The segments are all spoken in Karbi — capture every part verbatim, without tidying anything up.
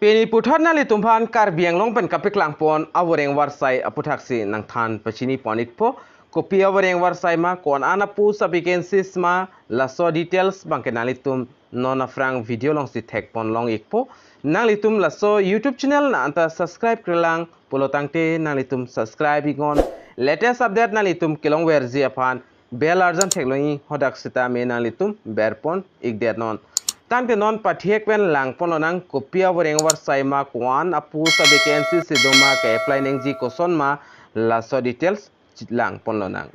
Pini puthot nanglitum aphan Karbi Anglong pen kapaklangpon avoreng varsai aputhaksi nangthan pachini pon ikpo. Kopi avoreng varsai ma, ko-an a-post a-vacancies ma, laso details abangke nanglitum non aphrang video alongsi thekpon long ikpo. Nanglitum laso YouTube channel nang anta subscribe-kre lang pulo tangte nanglitum subscribe iknon. Latest update nanglitum kelongverji aphan bell arjan theklongji, hadak sitame nanglitum berpon ikdetnon. Tangte non pathek pen langponlonang kopi avoreng varsai ma, ko-an a-post a-vacancy si do ma, ke-apply nangji koson ma, laso details langponlonang.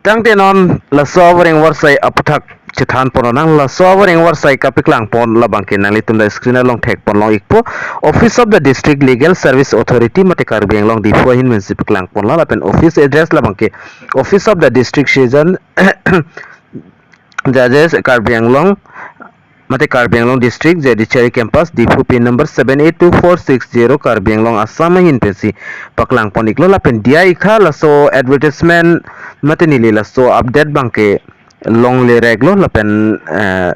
Tangte non laso avoreng varsai aputhak chethanponlonang. Laso avoreng varsai kapaklangpon labangke nanglitum la screen along thekpon long ikpo. Office of the District Legal Service Authority mate Karbi Anglong Diphu ahin pensi paklangponlo, lapen office address labangke Office of the District Session Judges, Karbi Anglong mate Karbi Anglong District Judiciary Campus, Diphu, pin number seven eight two four six zero, Karbi Anglong, Assam ahin pensi paklangpon iklo. Lapen diya ik tha, laso advertisement mate neli laso update abangke longle reklo, lapen, eh,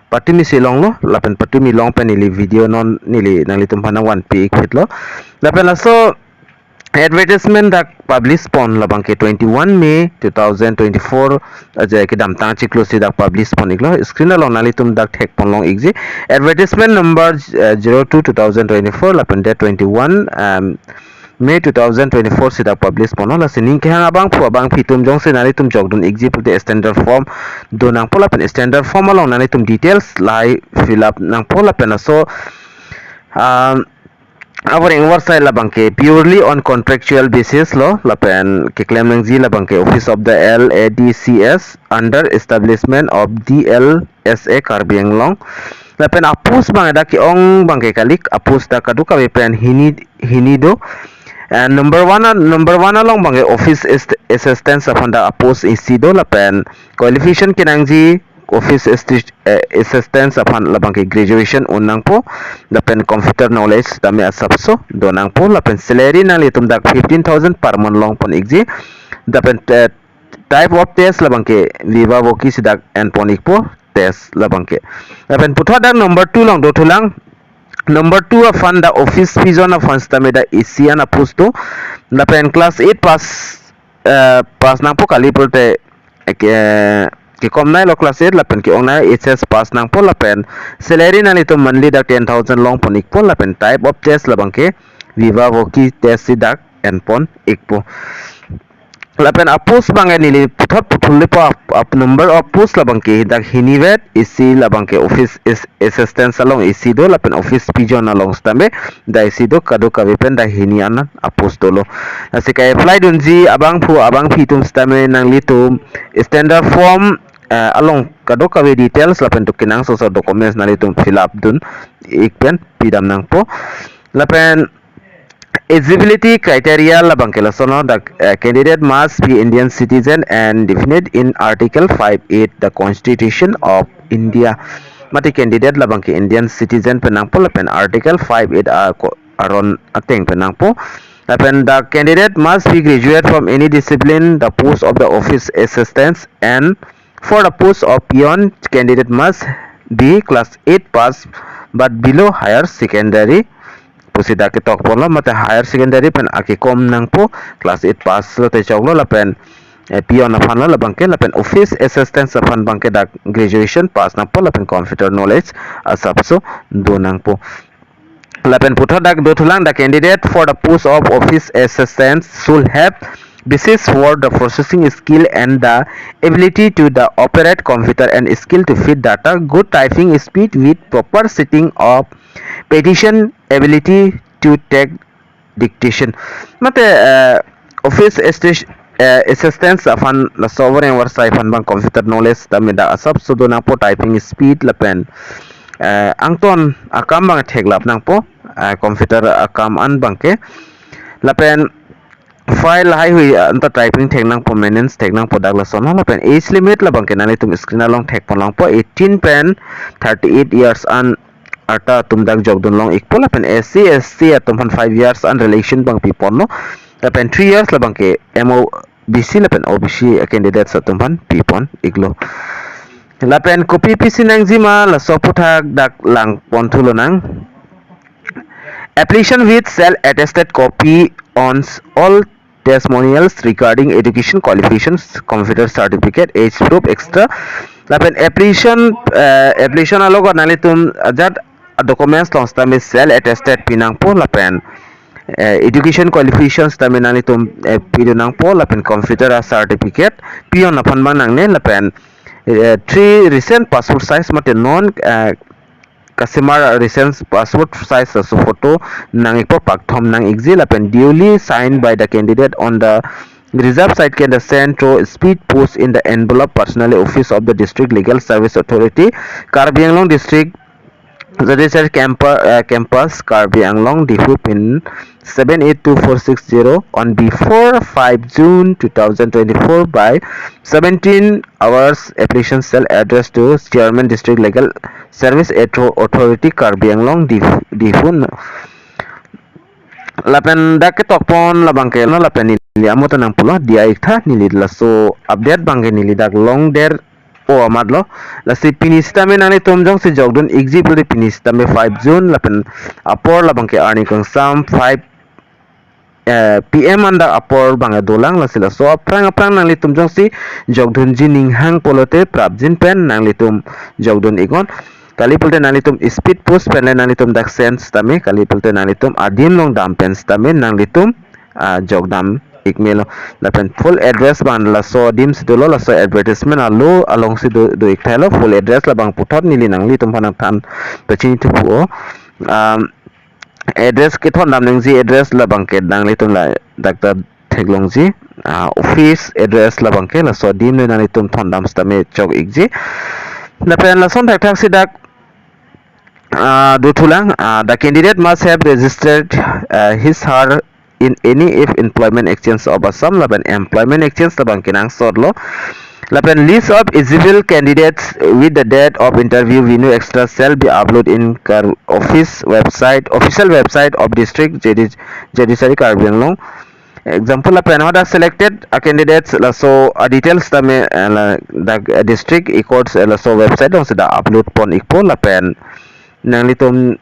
patumi si longlo, lapen patumi long pen neli video non neli nanglitum aphan nangvanpi ikphitlo. Lapen laso advertisement dak publish pon labangke twenty-one May two thousand twenty-four, aje kedamtang chiklo si dak publish pon iklo. Screen along nanglitum dak thekpon long ikji. Advertisement number, eh, zero two two thousand twenty-four, lapen date twenty-one, um, May two thousand twenty-four si dak publish ponlo. Lasi ning kehang abangphu abangphi atum jongsi nanglitum jokdun ikji pulote standard form donangpo, lapen standard form along nanglitum details lahai fill up nangpo, lapen laso, um, avoreng varsai labangke purely on contractual basis lo, lapen keklem nangji labangke Office of the L A D C S under establishment of D L S A Karbi Anglong. Lapen a-post abang dak ke-ong abangke kali, a-post dak kadokave pen hini, hini do. And number one a-, number one along abangke office assist-, assistant aphan dak a-post isi do, lapen qualification kenangji office assist-, eh, assistant aphan labangke graduation un nangpo, lapen computer knowledge tame asapso do nangpo, lapen salary nanglitum dak fifteen thousand per month longpon ikji, lapen, eh, type of test labangke viva voce si dak enpon ikpo, test labangke. Lapen puthot dak number two along dothulang. Number two aphan dak office pigeon aphan sitame dak isi an a-post do. Lapen class eight pass, eh, pass nangpo kali pulote, eh, ke, kekom nailo class eight, lapen ke-ong nai H S pass nangpo, lapen salary nanglitum monthly dak ten thousand longpon ikpo, lapen type of test labangke viva voce test si dak enpon ikpo. Lapen a-post abangke neli puthot puthul lepo ap-, ap-, number of post labangke dak hinivet, isi labangke office is-, assistant along isi do, lapen office pigeon along sitame dak isi do, kadokave pen dak hini an a-post dolo. Lasi ke-apply dunji abangphu abangphi atum sitame nanglitum standard form, eh, along kadokave details lapen to kenangsot documents nanglitum fill up dun ik pen pidam nangpo. Lapen eligibility criteria labangke lason lo, the, uh, candidate must be Indian citizen and defined in Article five eight the Constitution of India. Mate candidate labangke Indian citizen pen nangpo, lapen Article five eight a ko-, aron ateng pen nangpo. Lapen the candidate must be graduate from any discipline, the post of the office assistants, and for the post of peon, candidate must be class eight pass but below higher secondary. Pusi dak ketok ponlo, mate higher secondary pen akekom nangpo, class eight pass lote choklo, lapen, eh, peon aphan lo labangke, lapen office assistant aphan abangke dak graduation pass nangpo, lapen computer knowledge asapso do nangpo. Lapen puthot dak dothulang, the candidate for the post of office assistant should have basis for the processing skill and the ability to the operate computer and skill to feed data, good typing speed with proper setting of petition, ability to take dictation. Mate, eh, office assist-, eh, assistant aphan laso avoreng varsai aphan abang computer knowledge tame dak asapso do nangpo, typing speed lapen, eh, angton akam abang theklap nangpo, eh, computer akam an abangke. Lapen file haihui, eh, anta typing thek nangpo, maintenance thek nangpo dak lason lo. Lapen age limit labangke nanglitum screen along thekpon longpo, eighteen pen thirty-eight years an arta atum dak jokdun long ikpo, lapen S C, S T atum aphan five years an relaxation abang piponlo, lapen three years labangke M O B C lapen O B C candidates atum aphan pipon iklo. Lapen kopi pisi nangji ma laso aputhak dak langpon thulonang. Application with self attested copy on all testimonials regarding education qualifications, computer certificate, age proof, et cetera. Lapen application, eh, application alogot nanglitum ajat documents along sitame self attested pinangpo lapen, eh, education qualifications tame nanglitum, eh, pidun nangpo lapen computer a certificate pinon aphan abang nangne lapen, eh, three recent passport size mate non, eh, kasemar recent passport size laso photo nang-ikpo, pakthom nang-ikji lapen duly signed by the candidate on the reserve side can the send through speed post in the envelope personally office of the district legal service authority, Karbi Anglong district, judicial campu- uh, campus, Karbi Anglong, Diphu pin seven eight two four six zero on before five June two thousand twenty-four by seventeen hours. Application shall address to Chairman District Legal Service Author- Authority, Karbi Anglong, Diphu, Diphu. Lapen dak ketokpon labangke no lapen neli amo ta nangpulo, diya-iktha neli laso update abangke neli dak longder o amatlo. Lasi pini sitame nanglitum jongsi jokdun-ikji pulote pini sitame five June lapen apor labangke arni kangsam five, eh, P M an dak apor abang dolang. Lasi laso aphrang aphrang nanglitum jongsi jokdunji ninghang pulote prapjin pen nanglitum jokdun-iknon. Kali pulote nanglitum speed post pen le nanglitum dak send sitame, kali pulote nanglitum adim along dam pen sitame nanglitum, ah, jokdam-ik melo. Lapen full address abang laso adim si dolo, laso advertisement alo alongsi do, do-ikthailo. Full address labang puthot neli nanglitum aphan nangthan pachini thupo. Um, address kethondam nangji address labangke nanglitum la dak ta theklongji, ah, office address labangke laso adim le nanglitum thondam sitame chok-ikji. Lapen lason thakthak si dak, ah, dothulang, ah, the candidate must have registered, ah, his her in any if employment exchange of Assam lapen employment exchange labangke nangsotlo. Lapen list of eligible candidates with the date of interview, venue, et cetera shall be uploaded in Kar- office website, official website of district judi- judiciary Karbi Anglong. Example lapen hadak selected a candidates laso a details tame, eh, la dak, eh, district records, eh, laso website alongsi dak upload pon-ikpo lapen nanglitum,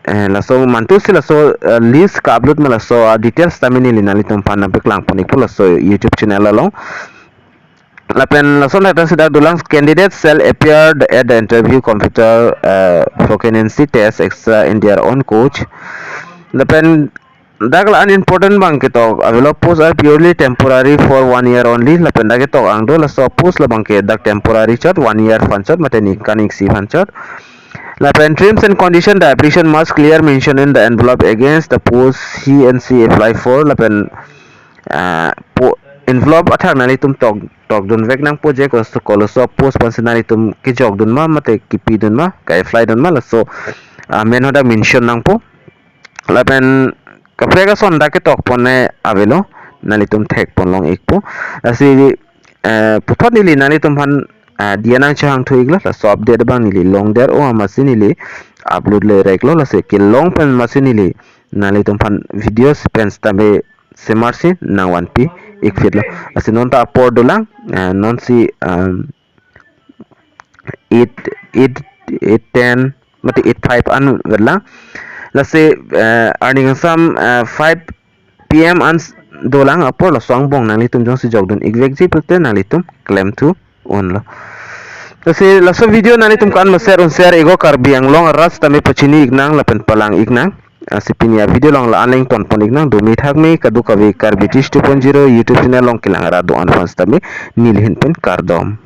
eh, laso mantu si laso, eh, list ka-upload ma laso, ah, details tame neli nanglitum aphan nangpeklang pon-ikpo laso YouTube channel along. Lapen lason thakthak si dak dolang, candidates shall appear the- at the interview, computer, eh, proficiency test, et cetera in their own coach. Lapen dak la unimportant abang ketok avelo, post are purely temporary for one year only. Lapen dak ketok angdo laso post labangke dak temporary chot, one year aphan chot mate ningkan iksi aphan chot. Lapen terms and condition, the application must clear mention in the envelope against the post he and she apply for. Lapen, ah, po- envelope athak nanglitum tok- tokdunvek nangpo je kos- koloso post aphansi nanglitum kejokdun ma mate kipidun ma, ka-apply dun ma, laso, ah, amen hadak mention nangpo. Lapen kaprek ason dak ketokpon ne avelo, nanglitum thekpon long-ikpo. Lasi, eh, puthot neli nanglitum aphan, ah, diya nangchehangthu-iklo, laso update abang neli longder o amatsi neli upload le reklo, lasi kelong pen amatsi neli nanglitum aphan videos pen stambe semarsi nangvanpi-ikphitlo. Lasi non ta apor dolang, eh, nonsi, um, eight, eight, eight ten mate eight five an verlang. Lasi, eh, arni kangsam, eh, five P M an s- dolang apor, laso angbong nanglitum jongsi jokdun-ikvekji pulote nanglitum klemthu unlo. Lasi laso video nanglitum kan ma share un share-iknon, Karbi Anglong arat tame pachini-iknang lapen palang-iknang. Lasi pini a video along la-an le ingtonpon-iknang, dumi thakmi kadokave Karbi Tish two point zero YouTube channel along kelang arat do-an aphan sitame neli ahin pen kardom.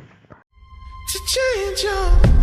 To change your